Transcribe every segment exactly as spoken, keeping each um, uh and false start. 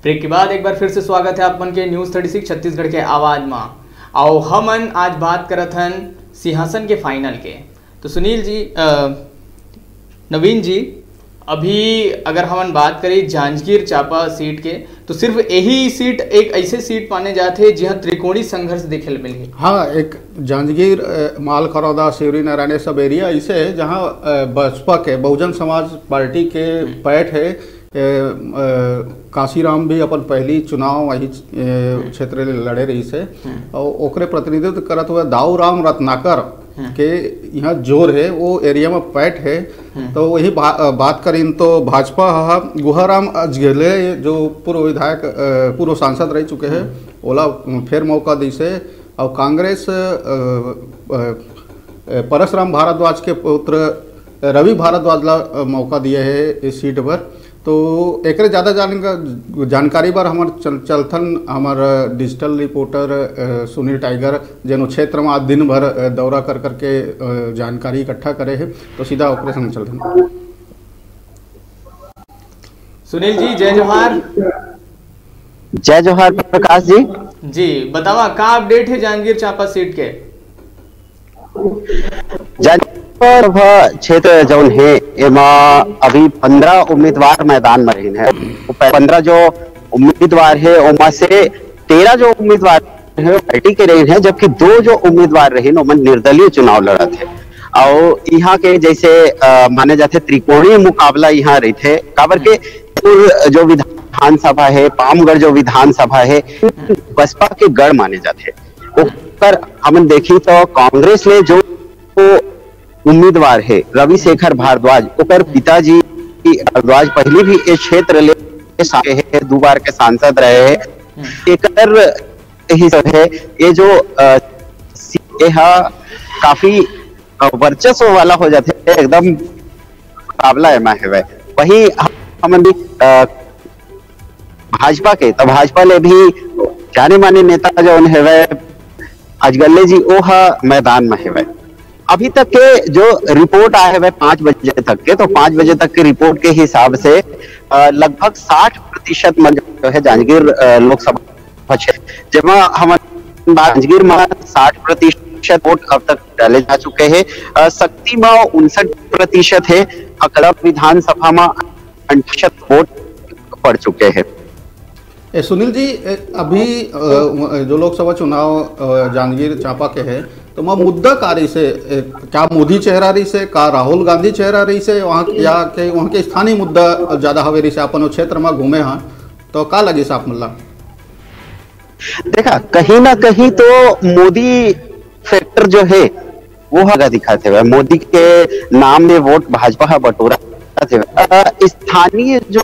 Break के बाद एक बार फिर से स्वागत है आप मन के न्यूज़ थर्टी सिक्स छत्तीसगढ़ के आवाज मा। अउ हमन आज बात करत हन सिंहासन के फाइनल के। तो सुनील जी, अ, नवीन जी, अभी अगर हमन बात करी जांजगीर चांपा सीट के, तो सिर्फ यही सीट एक ऐसे सीट माने जाथे जिहां त्रिकोणीय संघर्ष देखे ल मिलही। हाँ, एक जांजगीर, अ, मालखरौदा, सिवरी नारायण, ये सब एरिया ऐसे है जहाँ, अ, बसपा के, बहुजन समाज पार्टी के पैठ है। ए, अ, काशीराम भी अपन पहली चुनाव वही, ए, क्षेत्र ले लड़े रहिस हे। अउ ओकरे प्रतिनिधित्व करत हुए दाऊ राम रत्नाकर के यहाँ जोर है, वो एरिया में पैठ है। तो वही बा-, अ, बात करीन तो भाजपा ह गुहाराम अजगले जो पूर्व विधायक, अ, पूर्व सांसद रह चुके हैं, ओला फेर मौका दिस हे। अउ कांग्रेस, अ, अ, अ, परसराम भारद्वाज के पुत्र रवि भारद्वाज ला, अ, मौका दिए हे इस सीट पर। तो एकरे ज्यादा जान-, जानकारी बर हमर चल-, चलथन हमर डिजिटल रिपोर्टर, अ, सुनील टाइगर, जेन ओ क्षेत्र में आज दिन भर, अ, दौरा कर करके, अ, जानकारी इकट्ठा करे हे। तो सीधा ओकरे संग चलथन। सुनील जी, जय जोहार। जय जोहार प्रकाश जी। जी, बतावा, का अपडेट है जांजगीर चांपा सीट के? जांजगीर लोकसभा क्षेत्र जौन है, एमा अभी पंद्रह उम्मीदवार मैदान में रहिन है। वो पंद्रह जो उम्मीदवार है, ओमा से तेरह जो उम्मीदवार है, वो पार्टी के रहिन है, जबकि दो जो उम्मीदवार रहिन, ओमन निर्दलीय चुनाव लड़त है। और यहाँ के जैसे, अ, माने जाथे त्रिकोणीय मुकाबला यहाँ रहिथे, काबर के जो विधानसभा है, पामगढ़ जो विधानसभा है, बसपा के गढ़ माने जाथे। ओकर हमन देखी तो कांग्रेस ले जो उम्मीदवार है रविशेखर भारद्वाज, ओकर पिताजी भारद्वाज पहली भी ये क्षेत्र ले सारे है, दो बार के सांसद रहे हैं। एकर ही सब है, ये जो, अ, ये हा काफी, अ, वर्चस्व वाला हो जाथे, एकदम मुकाबला एमा हेवय। वही हमन भी, अ, भाजपा के, तो भाजपा ले भी जाने माने नेता जौन हेवय अजगल्ले जी, ओ ह मैदान में हेवय। अभी तक के जो रिपोर्ट आए हेवय पाँच बजे तक के, तो पाँच बजे तक के रिपोर्ट के हिसाब से, अ, लगभग साठ प्रतिशत मन जो है जांजगीर, अ, लोकसभा क्षेत्र, जेमा हमन जांजगीर में साठ प्रतिशत वोट अब तक डाले जा चुके हैं। अ, सक्ती में उनसठ प्रतिशत है, अकला विधानसभा में अंठावन वोट पड़ चुके हैं। ए, सुनील जी, ए, अभी, अ, जो लोकसभा चुनाव, अ, जांजगीर चांपा के है, तो वहाँ मुद्दा का रहिसे, ए, क्या मोदी चेहरा रहिसे, का राहुल गांधी चेहरा रहिसे, वहाँ, या के, वहाँ के स्थानीय मुद्दा ज्यादा हवे रहिसे, अपन वो क्षेत्र में घूमे हाँ, तो का लगिस आप मन ला? देखा, कहीं ना कहीं तो मोदी फैक्टर जो है, वो हगा दिखाते हुए मोदी के नाम में वोट भाजपा हा बटोरा थे। अ, स्थानीय जो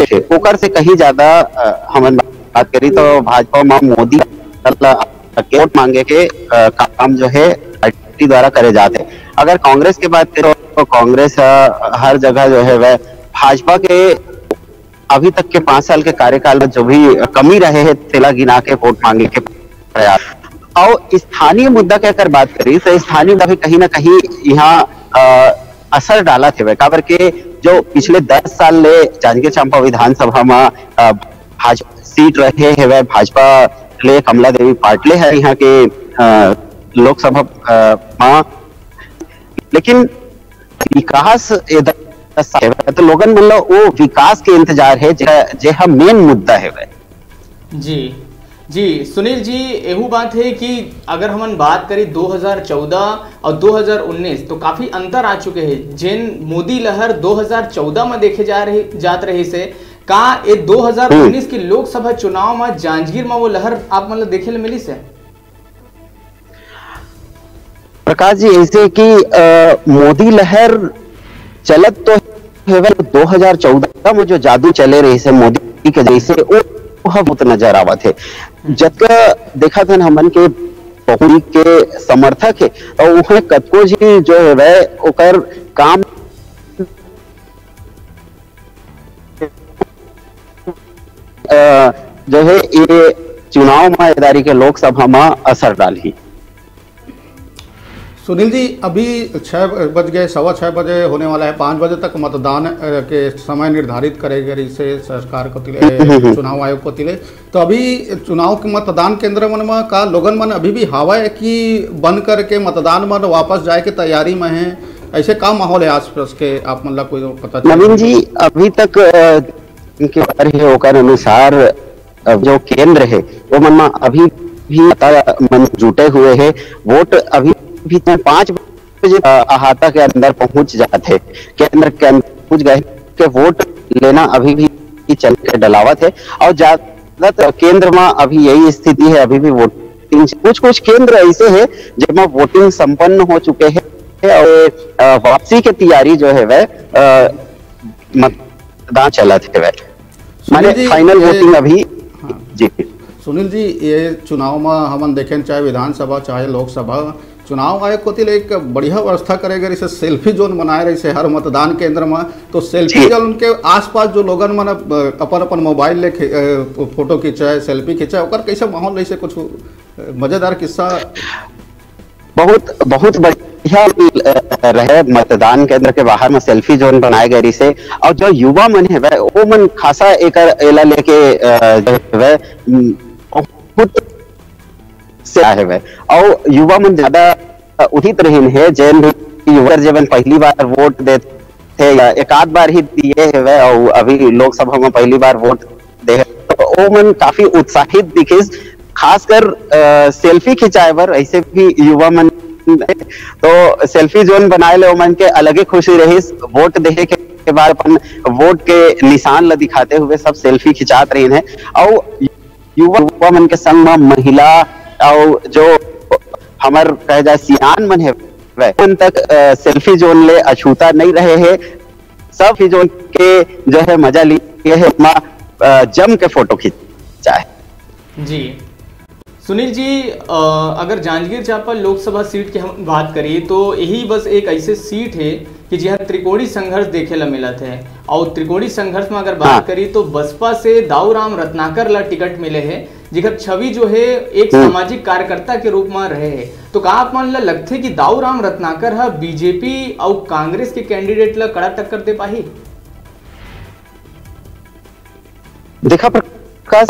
है, ओकर से कहीं ज्यादा, अ, हमन बात करी तो भाजपा में मोदी के वोट मांगे के, अ, काम जो है पार्टी द्वारा करे जाते हैं। अगर कांग्रेस के बात करें तो कांग्रेस, अ, हर जगह जो है वह भाजपा के अभी तक के पाँच साल के कार्यकाल में जो भी कमी रहे हैं, तेला गिना के वोट मांगे के प्रयास। और स्थानीय मुद्दा के अगर बात करी, तो स्थानीय मुद्दा भी कहीं ना कहीं यहाँ, अ, असर डालत हेवय, काबर के जो पिछले दस साल ले जांजगीर चांपा विधानसभा में, अ, भाजपा सीट रहे हेवय, भाजपा ले कमला देवी पाटले है यहाँ के, अ, लोकसभा, अ, में, लेकिन विकास ए दस साल हे, तो लोगन मन ल ओ विकास के इंतजार हे, जे, जे ह मेन मुद्दा हेवय। जी, जी, सुनील जी, एहू बात है कि अगर हमन बात करी दो हज़ार चौदह और दो हज़ार उन्नीस, तो काफी अंतर आ चुके हैं। जेन मोदी लहर दो हज़ार चौदह में देखे जा रही, जात रहिसे, का ये दो हज़ार उन्नीस के लोकसभा चुनाव में जांजगीर में वो लहर आप मन ल देखे ल मिलिसे? प्रकाश जी, ऐसे कि, अ, मोदी लहर चलत तो हेवय, दो हज़ार चौदह में जो जादू चले रहिसे मोदी के जैसे, वो ह बहुत नजर आवत हे। जतका देखत हन हमन के बहुत के समर्थक हे, और उहे कतको जी जो हेवय ओकर काम, अ, जो है ये चुनाव में ए दारी के लोकसभा में असर डालही। सुनील जी, अभी छह बज गए, सवा छह बजे होने वाला है, पाँच बजे तक मतदान, अ, के समय निर्धारित करे गए से सरकार को तिले, हम्म, हम्म, हम्म। चुनाव आयोग को तिले। तो अभी चुनाव के मतदान केंद्र मन में का लोगन मन अभी भी हावय कि बंद करके मतदान मन वापस जाए के तैयारी में हैं? ऐसे का माहौल है आसपास के, आप मन ला कोई पता चले? नवीन जी, अभी तक, अ, के बारे है, ओकर अनुसार, अ, जो केंद्र है, वो मन में अभी भी मतदाता मन जुटे हुए हैं। वोट अभी भी पाँच बजे, अ, अहाता के अंदर पहुंच जाते हैं, केंद्र के अंदर पहुंच गए के वोट लेना अभी भी चल के डलावत है। और ज्यादातर केंद्र में अभी यही स्थिति है, अभी भी वोटिंग, कुछ कुछ केंद्र ऐसे है जब वोटिंग संपन्न हो चुके हैं और, अ, वापसी की तैयारी जो है वह, अ, मतदान चलत है वह, सुनील माने जी, फाइनल ये वोटिंग अभी। हाँ। जी। सुनील जी, ये चुनाव में हमन देखें, चाहे विधानसभा चाहे लोकसभा, चुनाव आयोग कोति ले एक बढ़िया व्यवस्था करे गए, जैसे सेल्फी जोन बनाए रहिसे हर मतदान केंद्र में, तो सेल्फी जी। जोन के आसपास जो लोगन मन, अ, अपन अपन मोबाइल ले खि-, अ, फोटो खिंचाए, सेल्फी खिंचाए, ओकर कैसे माहौल रहिसे, कुछ, अ, मजेदार किस्सा? बहुत, बहुत बढ़िया, अ, रहे, मतदान केंद्र के बाहर में सेल्फी जोन बनाए गए रहिसे, और जो युवा मन है वह, वो मन खासा एकर एला लेके, अ, जो है वह, उम, बहुत से आए हुए, और युवा मन ज्यादा उठित रहिन है, जेन भी युवा जेमन पहली बार वोट देथे या एक आध बार ही दिए हुए, और अभी लोकसभा में पहली बार वोट दे, तो वो मन काफी उत्साहित दिखिस, खासकर, अ, सेल्फी खिंचाए बर। ऐसे भी युवा मन, तो सेल्फी जोन बनाए ले ओमन के अलगे खुशी रहिस। वोट देहे के बाद अपन वोट के निशान ला दिखाते हुए सब सेल्फी खिंचात रहिन है, और युवा, युवा मन के संग म महिला अउ जो हमर कहे जाए सियान मन हे, वह मन तक, अ, सेल्फी जोन ले अछूता नहीं रहे हे। सब ही जोन के जो है मजा लिए हे, मा, अ, जम के फोटो खींचा है। जी। सुनील जी, अ, अगर जांजगीर चांपा लोकसभा सीट की हम बात करी तो यही बस एक ऐसे सीट है कि जिहां त्रिकोणी संघर्ष देखे ला मिलत है। और त्रिकोणी संघर्ष में अगर बात हाँ। करी तो बसपा से दाऊ राम रत्नाकर ला टिकट मिले है, जिकर छवि जो है एक हम्म। सामाजिक कार्यकर्ता के रूप में रहे है। तो का आप मन ला लगथे कि दाऊ राम रत्नाकर हा बीजेपी और कांग्रेस के कैंडिडेट ला कड़ा टक्कर दे पाही? देखा प्रकाश,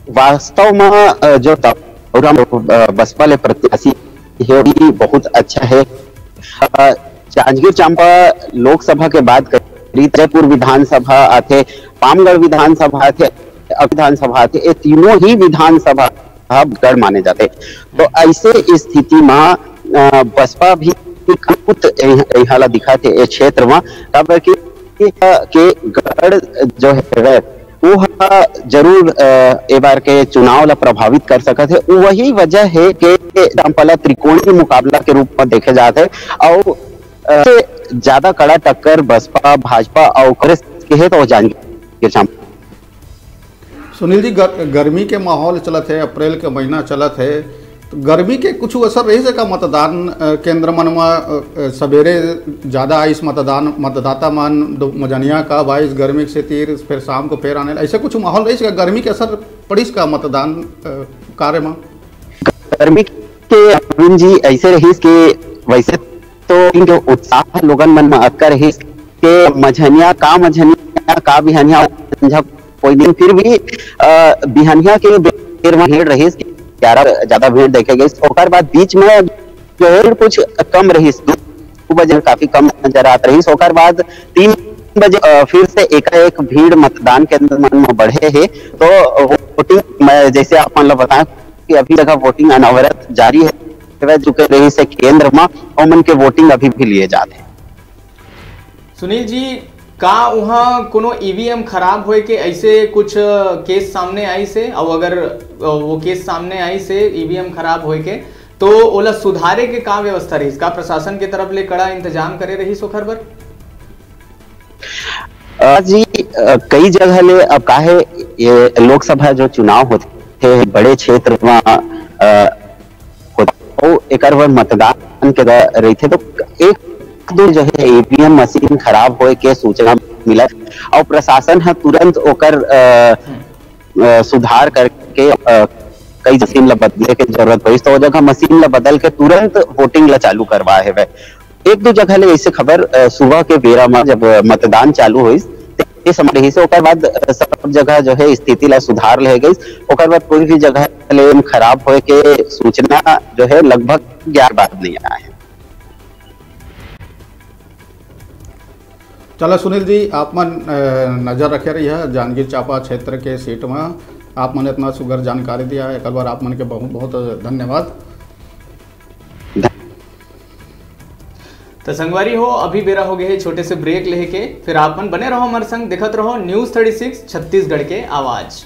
वास्तव में, अ, जो दाऊ राम, अ, बसपा ले प्रत्याशी हे, वो भी बहुत अच्छा है। अ, जांजगीर चांपा लोकसभा के बात करी, जयपुर विधानसभा आथे, पामगढ़ विधानसभा आथे, विधानसभा आथे, ये तीनों ही विधानसभा गढ़ माने जाते। तो ऐसे स्थिति में, अ, बसपा भी कुछ एह-, एहाला दिखाते ए क्षेत्र में, काबर कि, कि, के गढ़ जो है वो ह जरूर, अ, ए बार के चुनाव ला प्रभावित कर सकत है। वही वजह है कि चांपा ला त्रिकोणीय मुकाबला के रूप में देखे जात है और, अ, से ज्यादा कड़ा टक्कर बसपा, भाजपा और कांग्रेस के है, तो जांजगीर चांपा। सुनील जी, गर-, गर्मी के माहौल चलत है, अप्रैल के महीना चलत है, तो गर्मी के कुछ असर रहिस का मतदान, अ, केंद्र मन में, अ, अ, सवेरे ज्यादा आइस मतदान, मतदाता मन दो मजनिया का बाईस गर्मी से तीर, फिर शाम को फिर आने, ऐसे कुछ माहौल रहिस का, गर्मी के असर पड़िस का मतदान, अ, कार्य में? गर्मी के अरविंद जी ऐसे रहिस कि वैसे तो जो उत्साह लोगन मन में अतका रहिस के मझनिया का मझनिया का बिहनिया संझा कोई दिन, फिर भी, अ, बिहनिया के बेर में भीड़ रहिस, ग्यारह ज्यादा भीड़ देखे गई। ओकर बाद बीच में जो है कुछ कम रहिस, दो बजे काफी कम नजर आत रहिस। ओकर बाद तीन बजे, अ, फिर से एकाएक भीड़ मतदान केंद्र मन में बढ़े है। तो वोटिंग में जैसे आप मन ला बताएं कि अभी तक वोटिंग अनवरत जारी है, चुके रहिस है केंद्र में, ओमन के वोटिंग अभी भी लिए जात है। सुनील जी, का उहाँ कोनो ईवीएम खराब होए के ऐसे कुछ केस सामने आइस हे? अउ अगर, अ, वो केस सामने आइस हे ईवीएम खराब होए के, तो ओला सुधारे के का व्यवस्था रहिस? का प्रशासन के तरफ ले कड़ा इंतजाम करे रहिस ओखर बर? अ, जी, अ, कई जगह ले अब का हे, ये लोकसभा जो चुनाव होथे, बड़े क्षेत्र में, अ, होथे, अउ एकर बर मतदान के द-, रहिथे, तो एक दो जो है ईवीएम मशीन खराब होए के सूचना मिलत, अउ प्रशासन ह तुरंत ओकर, अ, अ, सुधार करके, अ, कई मशीन ला बदले के जरूरत होइस, तो वो जगह मशीन ला बदल के तुरंत वोटिंग ला चालू करवाए हवय। एक दो जगह ले ऐसे खबर, अ, सुबह के बेरा म जब मतदान चालू होइस, ते ये समय रहिस, ओकर बाद, अ, सब जगह जो है स्थिति ला सुधार ले गइस। ओकर बाद कोई भी जगह ले खराब होए के सूचना जो है लगभग ग्यारह बाद नहीं आए हे। चला सुनील जी, आप मन, अ, नजर रखे रहिहा जांजगीर चांपा क्षेत्र के सीट म। आप मन इतना सुघर जानकारी दिया, एक बार आप मन के बहुत बहुत धन्यवाद। तो संगवारी हो, अभी बेरा हो गए हे छोटे से ब्रेक लेके, फिर आप मन बने रहो हमारे संग, देखत रहो News Thirty Six छत्तीसगढ़ के आवाज।